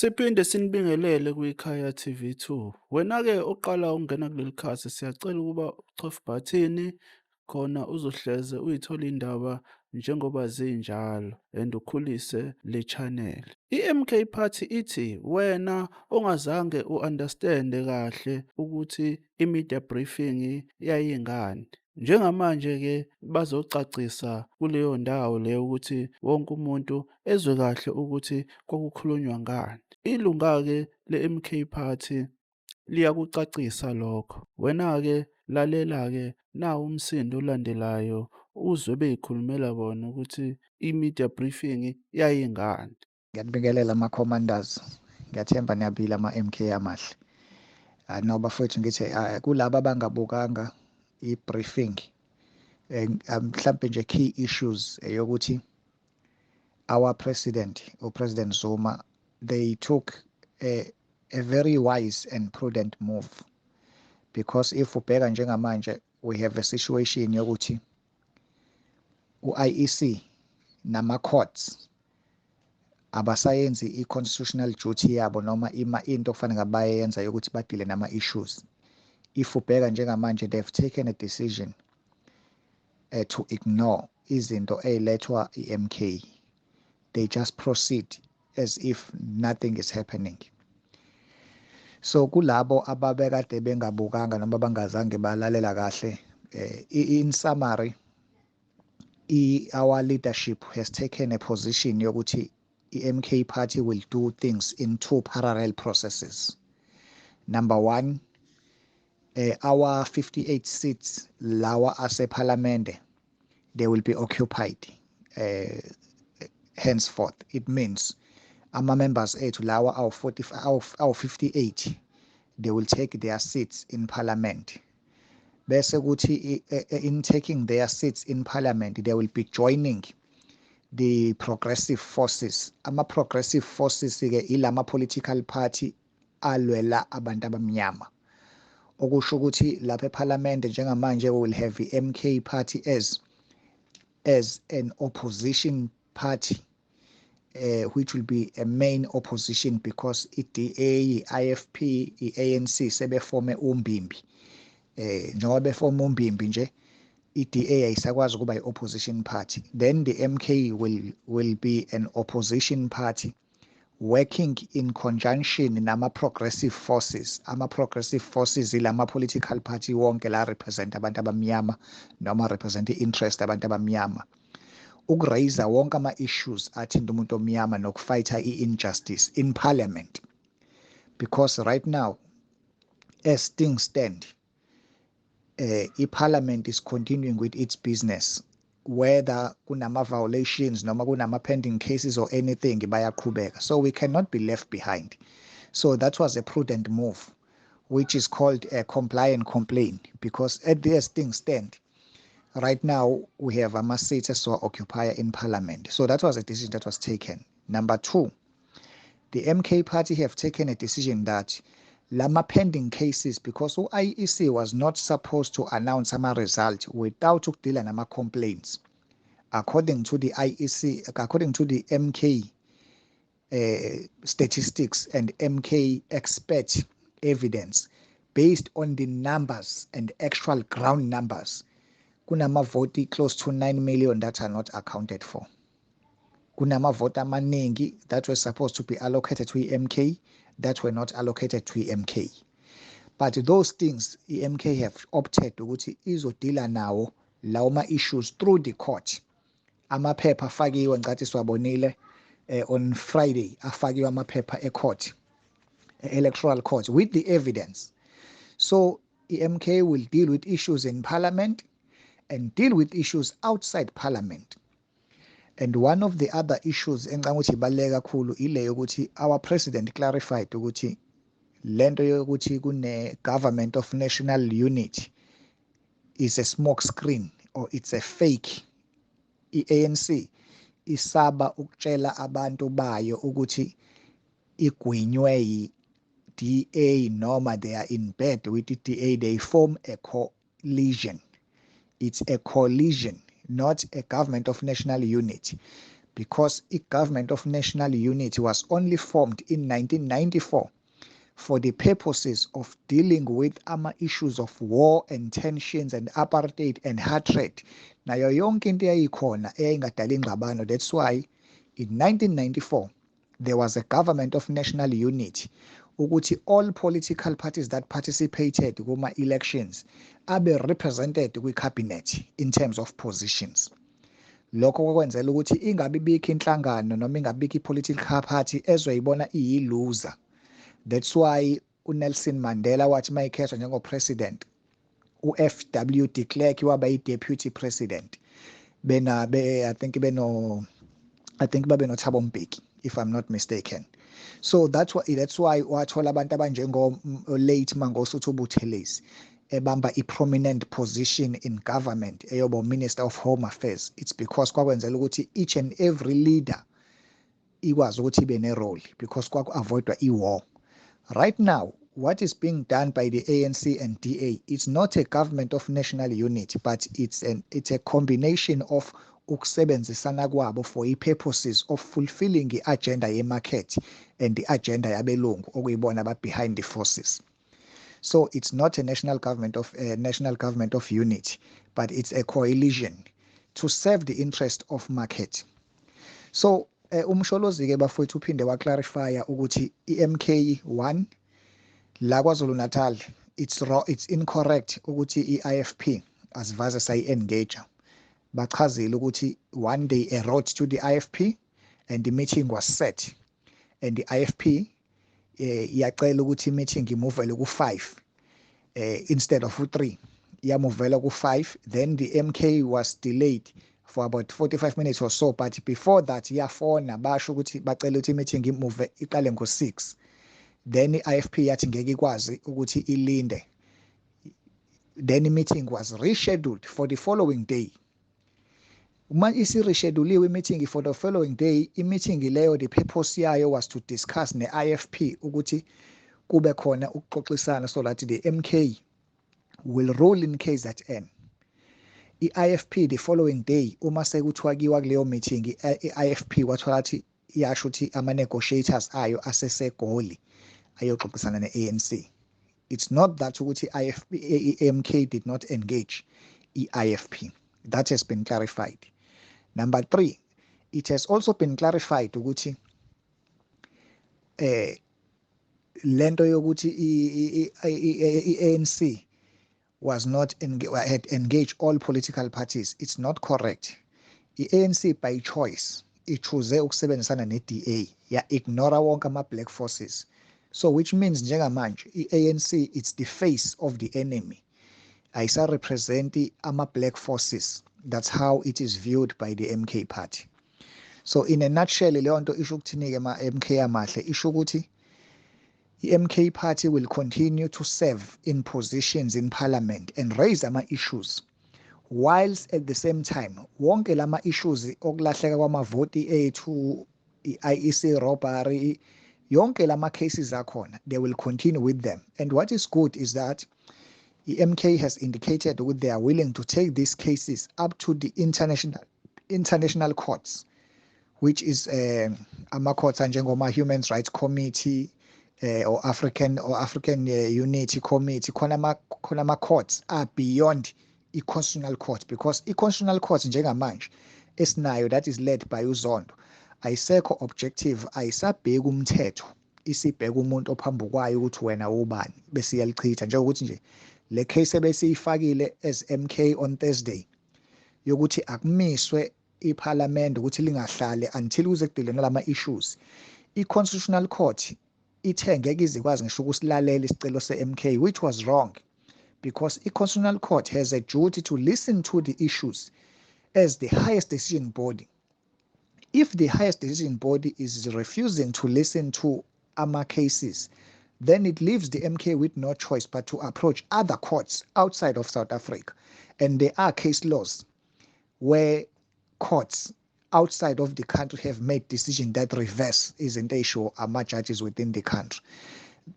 Siphinde sinibingelele kwiKhaya TV2. Wena-ke oqala ukungena kuleli khasi siyacela ukuba ucofe ibhathini khona uzohleze uy'thole iy'ndaba njengoba zinjalo and ukhulise le channel. I-MK Party ithi wena ongazange u-understand-e kahle ukuthi i-media briefing yayingani. Njengamanje-ke bazocacisa kuleyo ndawo leyo ukuthi wonke umuntu ezwe kahle ukuthi kwakukhulunywa ngani. Ilunga-ke le-MK Party liyakucacisa lokho. Wena-ke lalela-ke nawu umsindo olandelayo uzwe bey'khulumela bona ukuthi i-media briefing yayingani. Ngiyanibingelela ama-commanders, ngiyathemba niyabile ama-MK amahle. No bafowethu ngithi kulaba abangabukanga i-briefing mhlampe nje key issues eyokuthi our president, uPresident Zuma, they took a very wise and prudent move, because if ubheka njengamanje we have a situation yokuthi u-IEC nama-courts abasayenzi i-constitutional duty yabo noma into okufanele bayenza yokuthi badile nama-issues. If ubheka njengamanje they've taken a decision to ignore izinto ey'lethwa i-MK. They just proceed as if nothing is happening. So kulabo ababekade bengabukanga noma bangazange balalela kahle, in summary, our leadership has taken a position yokuthi i-MK Party will do things in two parallel processes. Number one, our 58 seats lawa ase-Parliament, they will be occupied henceforth. It means ama-members ethu lawa awu 58, they will take their seats in Parliament. Bese kuthi in taking their seats in Parliament, they will be joining the progressive forces. Ama-progressive forces-ke ilama political party alwela abantu abamnyama. Okusho ukuthi lapha eParliament njengamanje we will have i-MK Party as an opposition party, which will be a main opposition because i-DA, i-IFP, i-ANC sebefome umbimbi. Njengoba befome umbimbi nje, i-DA ayisakwazi ukuba i-opposition party. Then the MK will be an opposition party working in conjunction nama-progressive forces. Ama-progressive forces ilama political party wonke la represent abantu abamnyama noma represent i-interest abantu abamnyama, ukuraise wonke ama-issues athinta umuntu omnyama nokufayitha i-injustice in Parliament. Because right now, as things stand, i-Parliament is continuing with its business, whether kunama violations noma kunama pending cases or anything bayaqhubeka. So we cannot be left behind. So that was a prudent move, which is called a comply and complain, because as things stand right now, we have ama-seats to occupy in Parliament. So that was a decision that was taken. Number two, the MK Party have taken a decision that lama pending cases, because IEC was not supposed to announce ama result without ukudila nama complaints. According to the IEC, according to the MK statistics and MK expert evidence, based on the numbers and actual ground numbers, kunama vote close to 9 million that are not accounted for. Kunama vote amaningi that were supposed to be allocated to MK that were not allocated to MK. But those things MK have opted ukuthi izodila nawo lawo ma-issues through the court. Amaphepha afakiwe ngicathi siwabonile on Friday, afakiwe amaphepha e-court, electoral court, with the evidence. So MK will deal with issues in Parliament and deal with issues outside Parliament. And one of the other issues engicanga ukuthi ibaluleke kakhulu ile yokuthi our president clarified ukuthi lento yokuthi kune government of national unity is a smoke screen or it's a fake. I-ANC isaba ukutshela abantu bayo ukuthi igwinywe yi-DA noma they are in bed with the DA, they form a coalition. It's a coalition, not a government of national unity, because the Government of National Unity was only formed in 1994 for the purposes of dealing with issues of war and tensions and apartheid and hatred. Nayo yonke into eyayikhona eyayingadala ingxabano. That's why in 1994 there was a Government of National Unity ukuthi all political parties that participated kuma elections abe represented kwi-cabinet in terms of positions. Lokho kwakwenzela ukuthi ingabi bikho inhlangano noma ingabikho i-political party ezoyibona iyi-loser. That's why uNelson Mandela wathi mayikhethwa njengo-president, u-FW de Klerk waba yi-deputy president. I think babeno Thabo Mbeki, if I'm not mistaken. So that's why wathola abantu abanjengo late Mangosuthu Buthelezi ebamba i-prominent position in government eyoba Minister of Home Affairs. It's because kwakwenzela ukuthi each and every leader ikwazi ukuthi ibe ne-role because kwaku-avoidwa i-war. Right now, what is being done by the ANC and DA, it's not a government of national unity, but it's a combination of ukusebenzisana kwabo for purposes of fulfilling the agenda ye-market and the agenda yabelungu okuyibona behind the forces. So it's not a national government of unity, but it's a coalition to serve the interest of market. So umsholozi-ke bafowethu uphinde wa-clarifya ukuthi i-MK1 la KwaZulu Natal it's incorrect ukuthi i-IFP asivaze sayi-engage. Bachazile ukuthi one day a wrote to the IFP and the meeting was set, and the IFP yacela ukuthi i-meeting imuvele ku-5 instead of 3, yamuvela ku-5. Then the MK was delayed for about 45 minutes or so, but before that yafona basho ukuthi bacela ukuthi i-meeting imuve iqale ngo-6. Then i-IFP yathi ngeke ikwazi ukuthi ilinde. Then i-meeting was rescheduled for the following day. Uma isi-rescheduliwe i-meeting for the following day, i-meeting leyo the purpose yayo was to discuss ne-IFP ukuthi kube khona ukuxoxisana so that the MK will rule in KZN. I-IFP the following day uma sekuthiwa kiwa kuleyo meeting, i-IFP wathola ukuthi yasho ukuthi ama-negotiators ayo aseseGoli ayoxoxisana ne-ANC. It's not that ukuthi MK did not engage i-IFP. That has been clarified. Number 3, it has also been clarified ukuthi lento yokuthi i-ANC was not had engaged all political parties. It's not correct. I-ANC by choice ichoose ukusebenzisana ne-DA, ignore wonke ama-black forces. So which means njengamanje i-ANC it's the face of the enemy. Ayisa-represent ama-black forces. That's how it is viewed by the MK party. So in a nutshell, leyo nto isho ukuthini-ke ma-MK amahle, isho ukuthi i-MK party will continue to serve in positions in parliament and raise ama-issues, whilst at the same time wonke lama-issues okulahleka kwamavoti ethu, i-IEC robbery, yonke lama-cases akhona, they will continue with them. And what is good is that the MK has indicated that they are willing to take these cases up to the international courts, which is ama-courts njengoma Human Rights Committee or African Unity Committee. Khona ama-courts are beyond i-constitutional court, because i-constitutional court njengamanje esinayo that is led by uZondo ayisekho objective, ayisabheki umthetho, isibheka umuntu ophambi kwayo ukuthi wena ubani bese iyalichitha. Njengokuthi nje le case ebesiyifakile as MK on Thursday yokuthi akumiswe iParliament ukuthi lingahlali until kuze kudilwe nalama issues, i-Constitutional Court ithe ngeke izikwazi ngisho ukusilalela isicelo se-MK, which was wrong, because i-Constitutional Court has a duty to listen to the issues as the highest decision body. If the highest decision body is refusing to listen to ama cases, then it leaves the MK with no choice but to approach other courts outside of South Africa. And there are case laws where courts outside of the country have made decisions that reverse isn't issue ama judges within the country.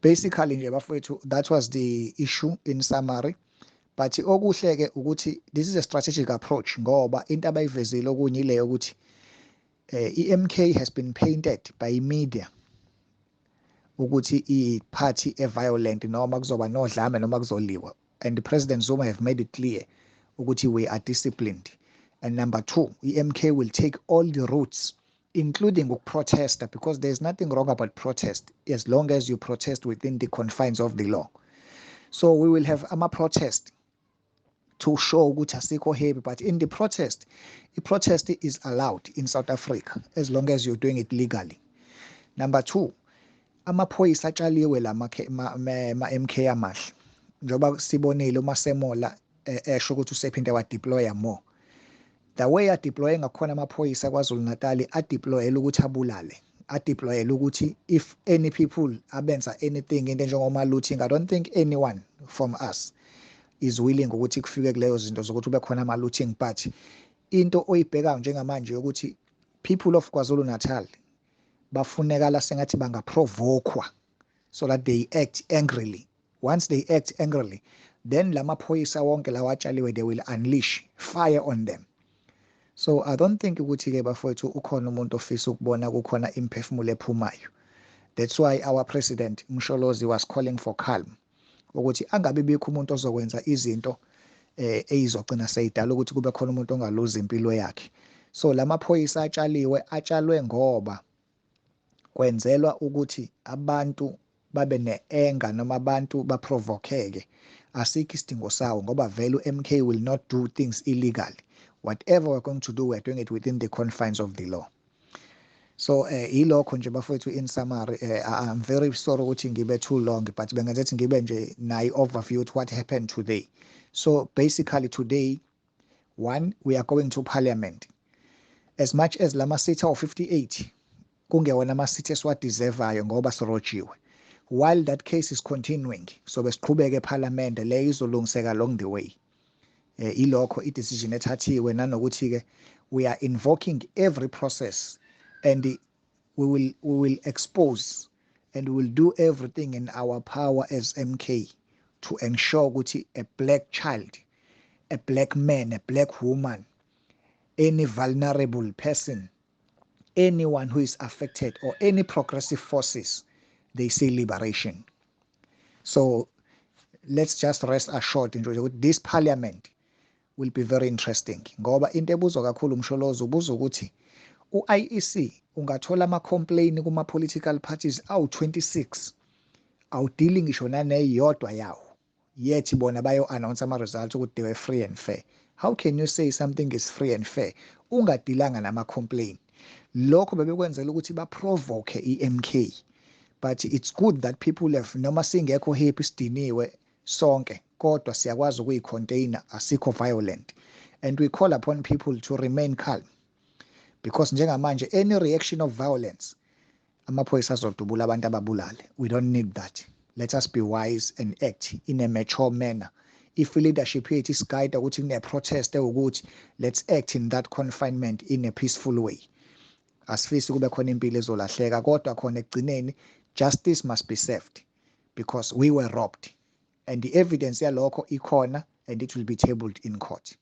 Basically nje bafowethu, that was the issue in summary. But okuhleke ukuthi this is a strategic approach, ngoba into abayivezile okunye ileyo ukuthi i-MK has been painted by media ukuthi i-party violent noma kuzoba nodlame noma kuzoliwa, and President Zuma have made it clear ukuthi we are disciplined. And number two, i-MK will take all the routes, including protester, because there's nothing wrong about protest as long as you protest within the confines of the law. So we will have protest to show ukuthi asikho happy, but in the protest is allowed in South Africa as long as you're doing it legally. Number two, amaphoyisa atshaliwe la MK amahle, njoba sibonile uMasemola esho ukuthi usephinde wa-deploya more. The way a-deploye ngakhona amaphoyisa KwaZulu Natal a-deployele ukuthi abulale, a-deployele ukuthi if any people abenza anything into njengoma looting, I don't think anyone from us is willing ukuthi kufike kuleyo zinto zokuthi ube khona ama-looting, but into oyibhekayo njengamanje ukuthi people of KwaZulu Natal bafunekala sengathi bangaprovokwa so that they act angrily. Once they act angrily, then lamaphoyisa wonke lawa atshaliwe, they will unleash fire on them. So I don't think ukuthi ke bafowethu ukhona umuntu ofisa ukubona kukhona imphefumulo ephumayo. That's why our president Msholozi was calling for calm, ukuthi angabe bikho umuntu ozokwenza izinto eyizogcina seyidala ukuthi kube khona umuntu ongaluza impilo yakhe. So lamaphoyisa atshalwe ngoba kwenzelwa ukuthi abantu babe ne-anger noma abantu baprovokeke. Asikho isidingo sawo ngoba vele u-MK will not do things illegally. Whatever we're going to do, we're doing it within the confines of the law. So ilokho nje bafowethu, in summary, I'm very sorry ukuthi ngibe too long, but bengazethi ngibe nje nayi overview to what happened today. So basically today, one, we are going to parliament. As much as lama seats are 58, kungewona ama-seats esiwadeservayo ngoba sirojiwe. While that case is continuing, so besiqhubeke eParliament, le izolungiseka along the way. Ilokho i-decision ethathiwe, nanokuthi ke we are invoking every process, and we will expose and we will do everything in our power as MK to ensure ukuthi a black child, a black man, a black woman, any vulnerable person, anyone who is affected, or any progressive forces, they say liberation. So let's just rest assured with this parliament will be very interesting ngoba into ebuzwa kakhulu Msholozi ubuza ukuthi u-IEC ungathola ama-complain kuma-political parties awu-26 awudili ngisho naneyodwa yawo, yet bona bayo-announce ama-results ukuthi they were free and fair. How can you say something is free and fair ungadilanga nama-complain? Lokho bebekwenzela ukuthi baprovoke i-MK, but it's good that people have, noma singekho happy sidiniwe sonke kodwa siyakwazi ukuyi-container, asikho violent, and we call upon people to remain calm, because njengamanje any reaction of violence amaphoyisa azodubula abantu ababulale. We don't need that. Let us be wise and act in a mature manner. If leadership yethu isiguide ukuthi kune-protest ukuthi let's act in that confinement in a peaceful way. Asifisi kube khona impilo ezolahleka, kodwa khona ekugcineni justice must be served because we were robbed, and the evidence yalokho ikhona and it will be tabled in court.